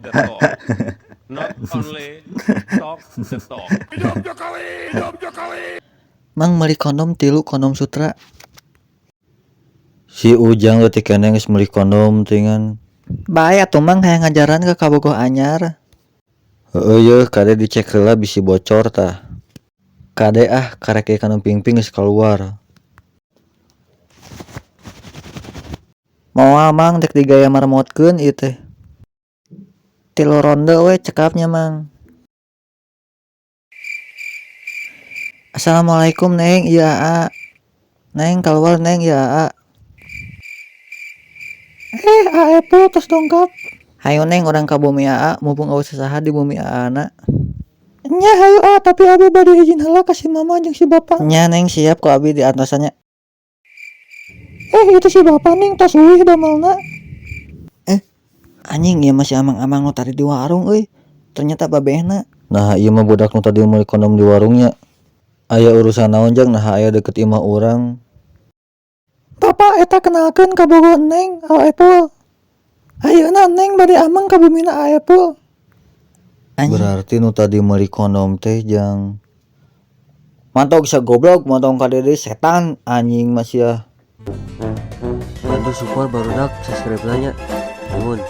The talk. Not only talk the talk. Mang, meuli kondom tilu, kondom sutra. Si Ujang leutik keneh geus meuli kondom tingan. Bae atuh, Mang, hayang ngajaran ka kabogoh anyar. Heueuh yeuh, kade dicek heula bisi bocor tah. Kade ah, karek ge kanu pingping geus kaluar. Moal, Mang, dek digaya marmotkeun ieu teh. Tilu ronde we cekap nya, Mang. Assalamualaikum, Neng, ieu Aa. Neng, kaluar, Neng, ieu Aa. Eh, Aa Epul tos dongkap. Hayu, Neng, urang ka bumi Aa, mumpung eueuh sasaha di bumi Aa na. Nya hayu, Aa, tapi abi bade izin heula ka si mama jeung si bapa. Nya, Neng, siap ku abi diantosan nya. Eh, itu si bapa, Neng, tos uih damelna. Eh, anjing, ieu mah si amang-amang nu tadi di warung euy. Ternyata babehna. Nah, ieu mah budak nu tadi meuli kondom di warungnya. Aya urusan naon, Jang, naha aya deket imah urang? Bapak, eta kenalkeun kabogoh Neng, A Epul. Ayeuna Neng bade ameng ka bumina A Epul. Berarti nu tadi meuli kondom teh jang. Mantog sia, goblok, montong ka dieu setan anjing mah sia. Bantu support, barudak, subscribe nya. Nuhun.